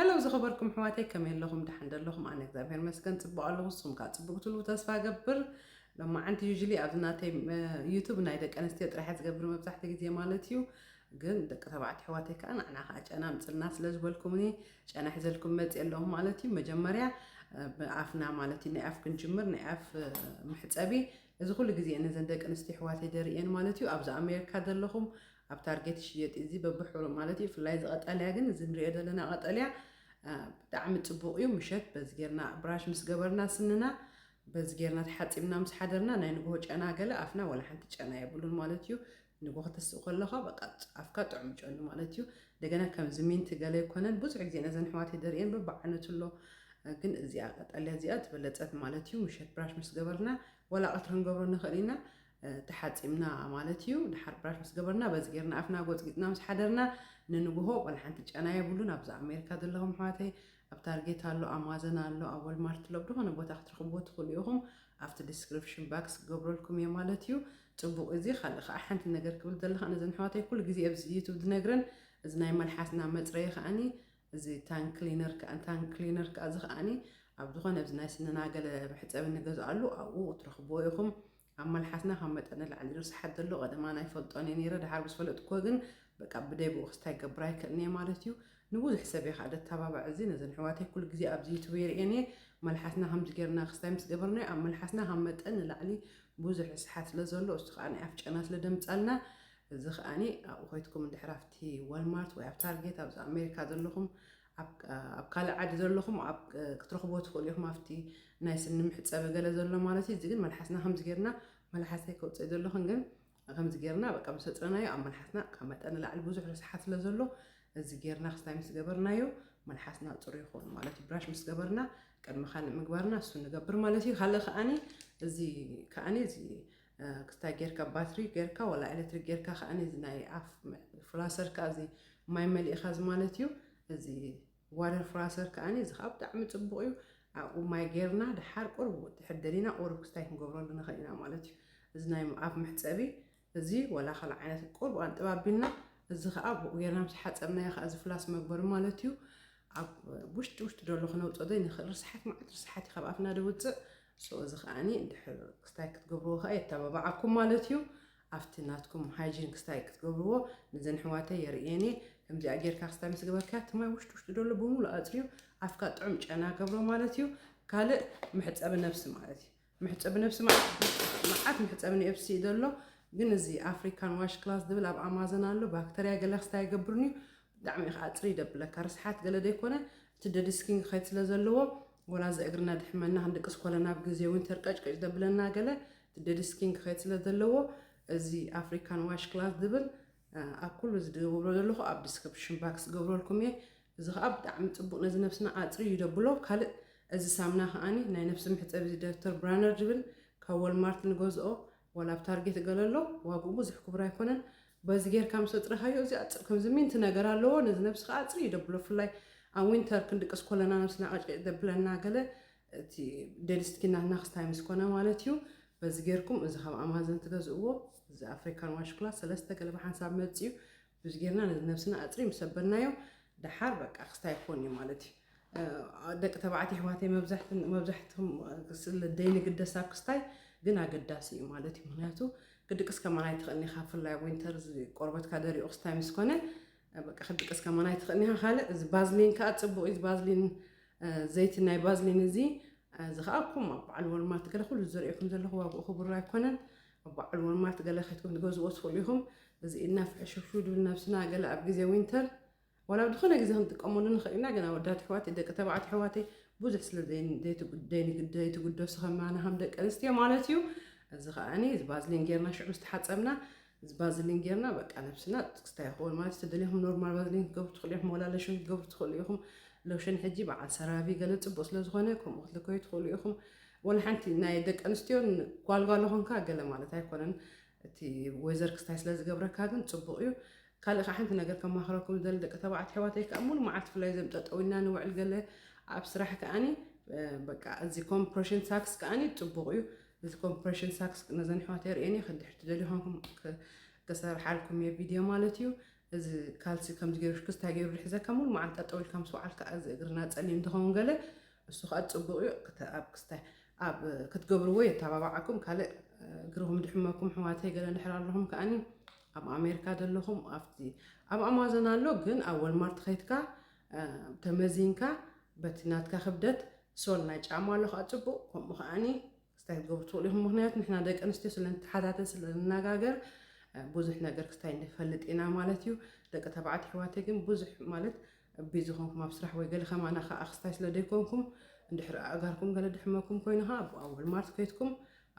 ሄሎ ዝኸበርኩም ኣሕዋተይ፣ ከመይ ኣለኹም? ደሓን ዶ ኣለኹም? ኣነ እግዚኣብሔር ይመስገን ጽቡቕ ኣለኹ። ንስኹም ከኣ ጽቡቕ ክትህልዉ ተስፋ እገብር። ሎማዓንቲ ዩዥሊ ኣብዚ ናተይ፣ እ፣ ዩቱብ ናይ ደቂ ኣንስትዮ ጥራሕ እየ ዝገብር መብዛሕትኡ ግዜ ማለት እዩ። ግን ደቂ ተባዕትዮ ኣሕዋተይ ከኣ ንዓና ከኣ ጨና ኣምጽልና ስለ ዝበልኩምኒ ጨና ሒዘልኩም መጽእ ኣለኹ ማለት እዩ። መጀመርያ፣ እ፣ ብኣፍና ማለት እዩ ናይ ኣፍ ክንጅምር፣ ናይ ኣፍ፣ እ፣ መሕጸቢ። እዚ ኩሉ ግዜ ነዘን ደቂ ኣንስትዮ ኣሕዋተይ ደርእየን ማለት እዩ። ኣብዚ ኣሜሪካ ዘለኹም ኣብ ታርጌት ይሽየጥ እዩ እዚ በብሕብሩ ማለት እዩ። ብፍላይ እዚ ቀጠልያ ግን እዚ ንሪኦ ዘለና ቀጠልያ፣ እ፣ ብጣዕሚ ጽቡቕ እዩ። ምሸት በዚ ጌርና ብራሽ ምስ ገበርና ስንና በዚ ጌርና ተሓጺብና ምስ ሓደርና ናይ ንግሆ ጨና ገለ ኣፍና ወላ ሓንቲ ጨና የብሉን ማለት እዩ። ንግሆ ክትስእ ከለኻ በቃ ኣፍካ ጥዑም ጨኑ ማለት እዩ። እንደገና ከምዚ ሚንት ገለ ኣይኮነን። ብዙሕ ግዜ ነዘን ኣሕዋተይ ደርእየን በብዓይነቱ ኣሎ። ግን እዚኣ ቀጠልያ እዚኣ ዝበለጸት ማለት እዩ። ምሸት ብራሽ ምስ ገበርና ወላ ቀትሪ ክንገብሮ ንኽእል ኢና፣ እ፣ ተሓጺብና ማለት እዩ። ድሓር ብራሽ ምስ ገበርና በዚ ጌርና ኣፍና ጎጽጊጽና ምስ ሓደርና ንንግሆ ወላ ሓንቲ ጨና የብሉን። ኣብዚ ኣሜሪካ ዘለኹም ኣሕዋተይ ኣብ ታርጌት ኣሎ፣ ኣማዘን ኣሎ፣ ኣብ ወልማርት ኣሎ፣ ኣብ ዝኾነ ቦታ ክትረኽብዎ ትኽእሉ ኢኹም። ኣብቲ ዲስክሪፕሽን ባክስ ክገብረልኩም እየ ማለት እዩ። ጽቡቕ፣ እዚ ካልእ ከኣ ሓንቲ ነገር ክብል ዘለኻ ነዘን ኣሕዋተይ ኩሉ ግዜ ኣብዚ ዩቱብ ዝነግረን እዚ ናይ መልሓስና መጽረዪ ከኣኒ እዚ ታንክ ክሊነር ከኣ፣ ታንክ ክሊነር ከኣ እዚ ከኣኒ ኣብ ዝኾነ ኣብዚ ናይ ስንና ገለ መሕጸቢ ንገዝኣሉ ኣብኡ ክትረኽብዎ ኢኹም። ኣብ መልሓስና ካብ መጠን ንላዕሊ ርስሓት ዘሎ ቀደማ ኣይፈልጦን እየ ነይረ። ድሓር ምስ ፈለጥኩዎ ግን በቃ ብደይ ብኡ ክስታይ ክገብር ኣይክእልን እየ ማለት እዩ። ንብዙሕ ሰብ እየ ከኣ ደተባባዕ እዚ። ነዘን ኣሕዋተይ ኩሉ ግዜ ኣብዚ ዩቱብ የርእየን እየ። መልሓስና ከምዚ ጌርና ክስታይ ምስ ገበርናዮ ኣብ መልሓስና ካብ መጠን ንላዕሊ ብዙሕ ርስሓት ስለ ዘሎ እሱ ከኣ ናይ ኣፍ ጨና ስለ ደምጻልና እዚ ከኣኒ ኣብኡ ከይድኩም እንድሕር ኣብቲ ዋልማርት ወይ ኣብ ታርጌት ኣብዚ ኣሜሪካ ዘለኹም ኣብ፣ ኣብ ካልእ ዓዲ ዘለኹም ኣብ፣ ክትረኽብዎ ትኽእሉ ኢኹም። ኣብቲ ናይ ስኒ መሕጸቢ ገለ ዘሎ ማለት እዩ። እዚ ግን መልሓስና ከምዚ ጌርና፣ መልሓሰይ ከውፅእ ዘለኹን ግን ከምዚ ጌርና በቃ ምስ ኣፅረናዮ ኣብ መልሓስና ካብ መጠን ንላዕሊ ብዙሕ ርስሓት ስለ ዘሎ እዚ ጌርና ክስታይ ምስ ገበርናዮ መልሓስና ፅሩይ ይኸውን ማለት እዩ። ብራሽ ምስ ገበርና ቅድሚ ካልእ ምግባርና እሱ ንገብር ማለት እዩ። ካልእ ከኣኒ እዚ ከኣኒ እዚ እ፣ ክስታይ ጌርካ ባትሪ ጌርካ ዋላ ኤሌክትሪክ ጌርካ ከኣኒ እዚ ናይ ኣፍ ፍላሰር ከኣ እዚ ማይ መሊእኻ እዚ ማለት እዩ። እዚ ዋተር ፍላሰር ከኣኒ እዚ ከኣ ብጣዕሚ ጽቡቕ እዩ። ኣብኡ ማይ ጌርና ድሓር ቁሩብ ድሕር ደሊና ቁሩብ ክስታይ ክንገብረሉ ንኽእል ኢና ማለት እዩ። እዚ ናይ ኣፍ መሕጸቢ እዚ ዋላ ካልእ ዓይነት ቁሩብ ኣንጥብ ኣቢልና እዚ ከኣ ብኡ ጌርና ምስ ሓጸብናዮ ከኣ እዚ ፍላስ መግበሪ ማለት እዩ። ኣብ ውሽጢ ውሽጢ ደሎ ክነውጽኦ ዘይንኽእል ርስሓት፣ መዓት ርስሓት እዩ ካብ ኣፍና ደውጽእ። ሶ እዚ ከኣኒ እንድሕር ክስታይ ክትገብርዎ ከኣ የተባባዓኩም ማለት እዩ። ኣብቲ ናትኩም ሃይጂን ክስታይ ክትገብርዎ ነዘን ኣሕዋተይ የርእየን እየ። ከምዚኣ ጌርካ ክስታይ ምስ ገበርካ እቲ ማይ ውሽጢ ውሽጢ ደሎ ብምሉእ ኣጽርዩ ኣፍካ ጥዑም ጨና ገብሮ ማለት እዩ። ካልእ መሕጸቢ ነብሲ ማለት እዩ። መሕጸቢ ነብሲ ማለት መዓት መሕጸቢ ነብሲ እዩ ዘሎ። ግን እዚ ኣፍሪካን ዋሽ ክላስ ዝብል ኣብ ኣማዞን ኣሎ። ባክተርያ ገለ ክስታይ ይገብርኒ እዩ። ብጣዕሚ እዩ ከዓ ፅሪ ደብለካ። ርስሓት ገለ ዘይኮነ እቲ ደድ ስኪን ክኸይድ ስለ ዘለዎ፣ ወላ እዚ እግርና ድሕመና ክንድቅስ ኮለና ኣብ ግዜ ዊንተር ቀጭቀጭ ደብለና ገለ እቲ ደድ ስኪን ክኸይድ ስለ ዘለዎ፣ እዚ ኣፍሪካን ዋሽ ክላስ ዝብል፣ እ፣ ኣብ ኩሉ እዚ ዝገብሮ ዘለኹ ኣብ ዲስክሪፕሽን ባክስ ገብረልኩም እየ። እዚ ከዓ ብጣዕሚ ፅቡቅ ነዚ ነብስና ኣፅሪ እዩ ደብሎ። ካልእ እዚ ሳምና ከዓኒ ናይ ነብሲ መሕፀቢ እዚ ዶክተር ብራነር ዝብል ካብ ወልማርት ንገዝኦ፣ ዋላ ኣብ ታርጌት ገለ ኣሎ፣ ዋግኡ ብዙሕ ክቡር ኣይኮነን። በዚ ጌርካ ምስ ኣፅረኻዮ እዚ ኣፅር ከምዚ ሚንቲ ነገር ኣለዎ፣ ነዚ ነብሲ ከዓ ኣፅሪ እዩ ደብሎ። ብፍላይ ኣብ ዊንተር ክንድቅስ ኮለና ነብስና ቀጭቀጭ ደብለና ገለ፣ እቲ ደድ ስኪን ናትና ክስታይ ምስ ኮነ ማለት እዩ። በዚ ጌርኩም እዚ ካብ ኣማዞን ትገዝእዎ፣ እዚ ኣፍሪካን ዋሽ ክላስ ሰለስተ ገለ ብሓንሳብ መፅእ እዩ። በዚ ጌርና ነዚ ነብስና ኣፅሪ ምስ ኣበልናዮ ደሓር በቃ ክስታይ ይኮን እዩ ማለት እዩ። እ፣ ደቂ ተባዕትዮ ኣሕዋተይ መብዛሕትን-፣ መብዛሕትኹም ስለ ደይንግደስ ኣብ ክስታይ ግን ኣገዳሲ እዩ ማለት እዩ። ምክንያቱ ክድቅስ ከማን ኣይትኽእልን ኢኻ፣ ብፍላይ ኣብ ዊንተር እዚ ቆርበትካ ደሪቑ ክስታይ ምስ ኮነ፣ በቃ ክድቅስ ከማን ኣይትኽእልን ኢኻ። ካልእ እዚ ባዝሊን ከዓ ፅቡቕ እዩ። እዚ ባዝሊን፣ እ፣ ዘይቲ ናይ ባዝሊን እዚ፣ እ፣ እዚ ከዓ እኩም ኣብ በዓል ወልማርት ገለ ኩሉ ዝሪኦኩም ዘለኹ ዋግኡ ክቡር ኣይኮነን። ኣብ በዓል ወልማርት ገለ ከይትኩም ትገዝእዎ ትኽእሉ ኢኹም። እዚ ኢድና ፍሕሽውሽው ድብል ነብስና ገለ ኣብ ግዜ ዊንተር ዋላ ኣብ ዝኾነ ግዜ ክንጥቀመሉ ንኽእል ኢና። ግን ኣወዳት ኣሕዋተይ፣ ደቂ ተባዕትዮ ኣሕዋተይ ብዙሕ ስለ ዘይን-፣ ዘይትጉ-፣ ዘይንግ-፣ ዘይትጉደሱ ከማና ከም ደቂ ኣንስትዮ ማለት እዩ። እዚ ከዓኒ እዚ ባዝሊን ጌርና ሽዑ ምስ ተሓጸብና፣ እዚ ባዝሊን ጌርና በቃ ነብስና ክስታይ ይኸውን ማለት እዩ። ተደሊኹም ኖርማል ባዝሊን ክትገብሩ ትኽእሉ ኢኹም፣ ወላ ሎሽን ክትገብሩ ትኽእሉ ኢኹም። ሎሽን ሕጂ በዓል ሰራቪ ገለ ጽቡቕ ስለ ዝኾነ ከምኡ ክትልከዩ ትኽእሉ ኢኹም። ወላ ሓንቲ ናይ ደቂ ኣንስትዮን ጓልጓሎ ኾንካ ገለ ማለት ኣይኮነን። እቲ ዌዘር ክስታይ ስለ ዝገብረካ ግን ጽቡቕ እዩ። ካልእ ከዓ ሓንቲ ነገር ከማኽረኩም ዝደሊ ደቂ ተባዕትዮ ኣሕዋተይ ከዓ ሙሉ መዓልቲ ብፍላይ ዘም ጠጠው ኢልና ንውዕል ገለ ኣብ ስራሕ ከዓኒ፣ እ፣ በቃ እዚ ኮምፕረሽን ሳክስ ከዓኒ ጽቡቕ እዩ። እዚ ኮምፕረሽን ሳክስ ነዘን ኣሕዋተይ ርእየን እየ። ክንድሕር ትደልዩ ኾንኩም ክ-፣ ክሰርሓልኩም እየ ቪድዮ ማለት እዩ። እዚ ካልሲ ከምዚ ገይሩ ክስታይ ገይሩ ዝሕዘካ ሙሉ መዓልቲ ጠጠው ኢልካ ምስ ወዓልካ እዚ እግርና ጸሊም እንትኸውን ገለ እሱ ከዓ ጽቡቕ እዩ። ክተ- ኣብ ክስታይ ኣብ ክትገብርዎ የተባባዓኩም። ካልእ እግርኹም ድሕመኩም ሕዋተይ ገለ እንድሕር ኣለኹም ከዓኒ ኣብ ኣሜሪካ ዘለኹም ኣብቲ ኣብ ኣማዞን ኣሎ፣ ግን ኣብ ወልማርት ከይትካ ተመዚንካ በቲ ናትካ ክብደት ሶል ናይ ጫማ ኣሎ ከዓ ጽቡቕ። ከምኡ ከዓኒ ክስታይ ክትገብሩ ትኽእሉ ኢኹም። ምክንያቱ ንሕና ደቂ ኣንስትዮ ስለ ንተሓታተን ስለ ንነጋገር ብዙሕ ነገር ክስታይ ንፈልጥ ኢና ማለት እዩ። ደቂ ተባዕት ኣሕዋተይ ግን ብዙሕ ማለት ቢዚ ኮንኩም ኣብ ስራሕ ወይ ገለ ከማና ከዓ ክስታይ ስለ ደይኮንኩም እንድሕር ኣእጋርኩም ገለ ድሕመኩም ኮይኑ ከዓ ኣብ ወልማርት ከይትኩም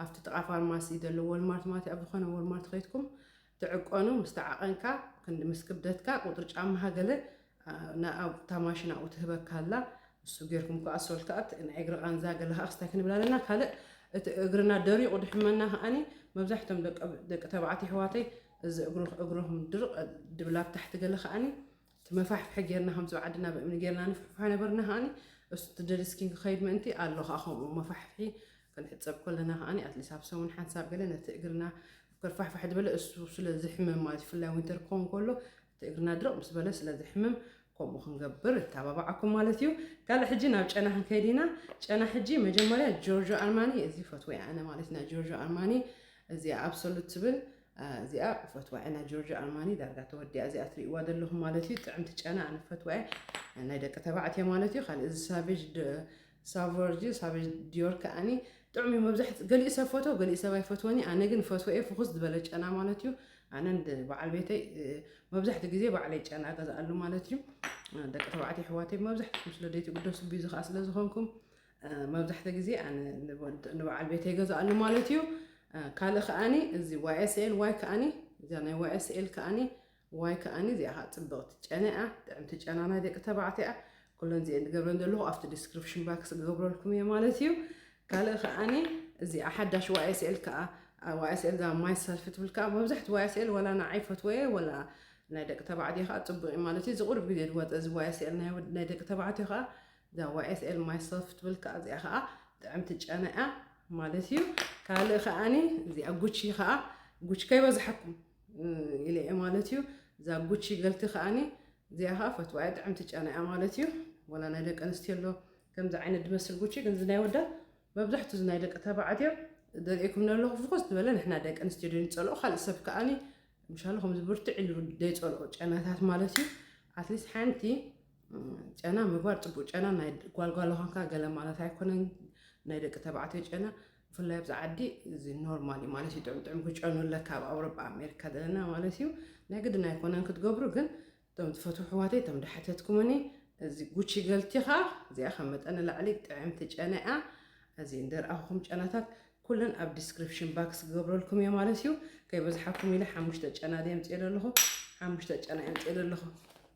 ኣብቲ ጥቓ ፋርማሲ ዘሎ ወልማርት ማለት ኣብ ዝኾነ ወልማርት ከይትኩም ትዕቀኑ። ምስ ተዓቐንካ ክንዲ ምስ ክብደትካ ቁጥሪ ጫማኻ ገለ ኣብታ ማሽን ኣብኡ ትህበካ ኣላ። እሱ ጌርኩም ከዓ ሶል ከዓ ናይ እግሪ ቃንዛ ገለ ከዓ ክስታይ ክንብል ኣለና። ካልእ እቲ እግርና ደሪቑ ድሕመና ከዓኒ መብዛሕቶም ደቂ ተባዕትዮ ኣሕዋተይ እዚ እግርኹም ድርቕ ድብል ኣብ ታሕቲ ገለ ከዓኒ እቲ መፋሕፍሒ ጌርና ከምዚ ዓድና ብእምኒ ጌርና ንፍሕፍሖ ነበርና ከዓኒ እሱ እቲ ደድ ስኪን ክኸይድ ምእንቲ ኣሎ ከዓ ከምኡ መፋሕፍሒ ክንሕፀብ ከለና ከዓኒ ኣትሊስ ኣብ ሰሙን ሓንሳብ ገለ ነቲ እግርና ከርፋሕፋሕ ዝበለ እሱ ስለ ዝሕመም ማለት ብፍላይ ዊንተር ክኸውን ከሎ እቲ እግርና ድርቕ ምስ በለ ስለ ዝሕመም ከምኡ ክንገብር እተባባዓኩም ማለት እዩ። ካልእ ሕጂ ናብ ጨና ክንከይድ ኢና። ጨና ሕጂ መጀመርያ ጆርጆ ኣርማኒ እዚ ፈትወ ኣነ ማለት ኢና ጆርጆ ኣርማኒ እዚኣ ኣብሶሉት ትብል እዚኣ ፈትዋ ኢና ጆርጆ ኣርማኒ ዳርጋ ተወዲኣ እዚኣ ትርእይዋ ዘለኹም ማለት እዩ። ጥዕምቲ ጨና ኣነ ፈትዋ ናይ ደቂ ተባዕትዮ ማለት እዩ። ካልእ እዚ ሳቬጅ ሳቨርጅ ሳቬጅ ዲዮር ከዓኒ ጥዑም እዩ። መብዛሕት ገሊኡ ሰብ ፈቶ ገሊኡ ሰብ ኣይፈትወኒ። ኣነ ግን ፈትወ እየ ፍኹስ ዝበለ ጨና ማለት እዩ። ኣነ በዓል ቤተይ መብዛሕቲ ግዜ ባዕለይ ጨና ገዛኣሉ ማለት እዩ። ደቂ ተባዕትዮ ኣሕዋተይ መብዛሕትኩም ስለ ደይትግደሱ ቢዚ ከዓ ስለ ዝኾንኩም መብዛሕቲ ግዜ ኣነ ንበዓል ቤተይ ገዛኣሉ ማለት እዩ። ካልእ ከዓኒ እዚ ዋይ ኤስ ኤል ዋይ ከዓኒ እዚኣ ናይ ዋይ ኤስ ኤል ከዓኒ ዋይ ከዓኒ እዚኣ ከዓ ፅብቕቲ ጨና እያ። ጥዕምቲ ጨና ናይ ደቂ ተባዕትዮ እያ። ኩለን እዚአን ዝገብረን ዘለኹ ኣብቲ ዲስክሪፕሽን ባክስ ክገብረልኩም እየ ማለት እዩ። ካልእ ከዓኒ እዚኣ ሓዳሽ ዋይ ኤስ ኤል ከዓ ዋይ ኤስ ኤል እዛ ማይ ሰልፊ ትብል ከዓ መብዛሕቲ ዋይ ኤስ ኤል ወላ ንዓይ ፈትወየ ወላ ናይ ደቂ ተባዕትዮ ከዓ ፅቡቕ እዩ ማለት እዩ። እዚ ቁሩብ ግዜ ዝወፀ እዚ ዋይ ኤስ ኤል ናይ ደቂ ተባዕትዮ ከዓ እዛ ዋይ ኤስ ኤል ማይ ሰልፊ ትብል ከዓ እዚኣ ከዓ ጥዕምቲ ጨና እያ ማለት እዩ። ካልእ ከዓኒ እዚኣ ጉቺ ከዓ ጉቺ ከይበዝሓኩም ኢለ እየ ማለት እዩ። እዛ ጉቺ ገልቲ ከዓኒ እዚኣ ከዓ ፈትዋ እያ ጥዕምቲ ጨና እያ ማለት እዩ። ወላ ናይ ደቂ ኣንስትዮ ኣሎ ከምዚ ዓይነት ዝመስል ጉቺ ግን እዚ ናይ ወዳት መብዛሕትኡ እዚ ናይ ደቂ ተባዕትዮ ዘርእኩም ዘለኹ ፍኹስ ዝበለ ንሕና ደቂ ኣንስትዮ ዶ ንፀልኦ ካልእ ሰብ ከዓኒ ምሻሉ ከምዚ ብርትዕ ኢሉ ዘይፀልኦ ጨናታት ማለት እዩ። ኣትሊስት ሓንቲ ጨና ምግባር ፅቡቅ ጨና ናይ ጓልጓል ኳንካ ገለ ማለት ኣይኮነን። ናይ ደቂ ተባዕትዮ ጨና ብፍላይ ኣብዚ ዓዲ እዚ ኖርማል እዩ ማለት እዩ። ጥዑም ጥዑም ክጨኑ ኣለካ ኣብ ኣውሮጳ ኣሜሪካ ዘለና ማለት እዩ። ናይ ግድን ኣይኮነን ክትገብሩ ግን እቶም ትፈትሑ ኣሕዋተይ እቶም ድሓተትኩምኒ እዚ ጉቺ ገልቲ ከዓ እዚኣ ካብ መጠን ንላዕሊ ጥዕምቲ ጨና እያ። እዚ እንደርኣኹም ጨናታት ኩለን ኣብ ዲስክሪፕሽን ባክስ ክገብረልኩም እየ ማለት እዩ። ከይበዝሓኩም ኢለ ሓሙሽተ ጨና ድየ ኣምፅኤ ዘለኹ ሓሙሽተ ጨና እየ ኣምፅኤ ዘለኹ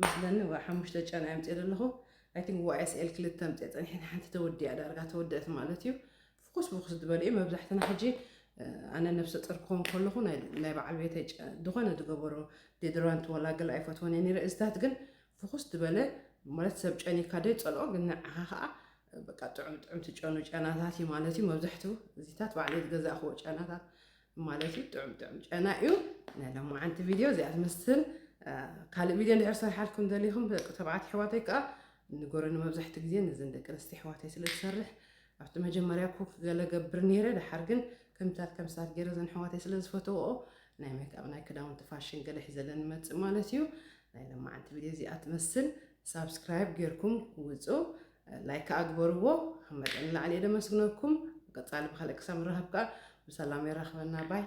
መስለኒ ሓሙሽተ ጨና እየ ኣምፅኤ ዘለኹ። ኣይ ቲንክ ዋይ ኤስ ኤል ክልተ ኣምፅኤ ፀኒሐ ሓንቲ ተወዲኣ ዳርጋ ተወደአት ማለት እዩ። ፍኹስ ፍኹስ ዝበለ እዩ መብዛሕትና ሕጂ ኣነ ነብሰ ፁር ክኾን ከለኹ ናይ በዓል ቤተይ ዝኾነ ዝገበሮ ዴድራንት ወላ ገለ ኣይፈትወን እየ ነይረ እዚታት ግን ፍኹስ ዝበለ ማለት ሰብ ጨኒካ ዶ ይፀልኦ ግን ንዓኻ ከዓ በቃ ጥዑም ጥዑም ትጨኑ ጨናታት እዩ ማለት እዩ። መብዛሕትኡ እዚታት ባዕለይ ዝገዛእክዎ ጨናታት ማለት እዩ። ጥዑም ጥዑም ጨና እዩ። ናይ ሎማዓንቲ ቪድዮ እዚኣ ትመስል። ካልእ ቪድዮ እንድሕር ሰርሓልኩም ደሊኹም ደቂ ተባዕት ኣሕዋተይ ከዓ ንገሩኒ። መብዛሕቲ ግዜ ነዘን ደቂ ኣንስትዮ ኣሕዋተይ ስለ ዝሰርሕ ኣብቲ መጀመርያ ኩክ ገለ ገብር ነይረ። ደሓር ግን ከምታት ከምሳት ገይረ ዘን ኣሕዋተይ ስለ ዝፈተውኦ ናይ ሜክኣፕ ናይ ክዳውንቲ ፋሽን ገለ ሒዘለን ይመፅእ ማለት እዩ። ናይ ሎማዓንቲ ቪድዮ እዚኣ ትመስል። ሳብስክራይብ ጌርኩም ውፁ፣ ላይክ ከዓ ግበርዎ። ካብ መጠን ንላዕሊ እየ ደመስግነኩም። ቀፃሊ ብካልእ ክሳብ ንራኸብ ከዓ ብሰላም የራኽበና። ባይ።